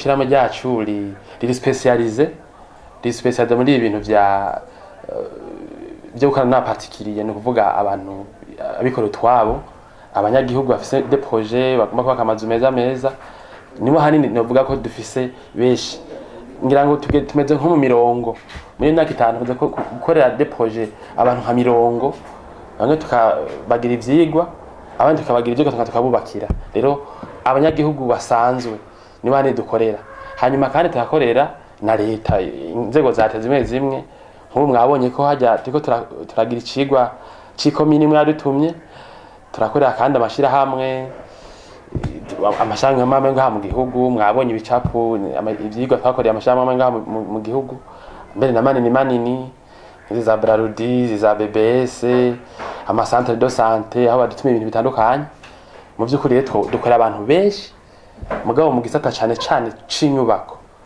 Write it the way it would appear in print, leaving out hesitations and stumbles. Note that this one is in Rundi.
Ishirahamwe ryacu riri spécialisé, riri spécialisé muri ibi bintu vya byo gukorana n'aba particuliers, ni ukuvuga abantu abikorera utwabo, abanyagihugu bafise des projets, bagomba kubaka amazu meza meza. Nibo hanini novuga ko dufise benshi. Ngira ngo tumeze nko mu mirongo. Muri iyo myaka 5 tumaze gukorera des projets abantu nka mirongo, bamwe tukabagira ivyigwa, abandi tukabagira ivyigwa tukabubakira. Rero abanyagihugu basanzwe nibo hanini dukorera. Hanyuma kandi tugakorera na leta, inzego za leta zimwe zimwe. Nk'ubu mwabonye ko hajya turiko turagira icigwa c'ikomini imwe yadutumye. Turakorera kandi amashirahamwe, amashirahamwe amwe ngaha mu gihugu. Mwabonye ibicapo, ivyigwa twakoreye amashirahamwe amwe ngaha mu gihugu, mbere na manini manini, izi za Brarudi, izi za BBS, ama centre de santé, aho badutuma ibintu bitandukanye. Mu vy'ukuri rero dukorera abantu benshi, mugabo mu gisata cane cane c'inyubako.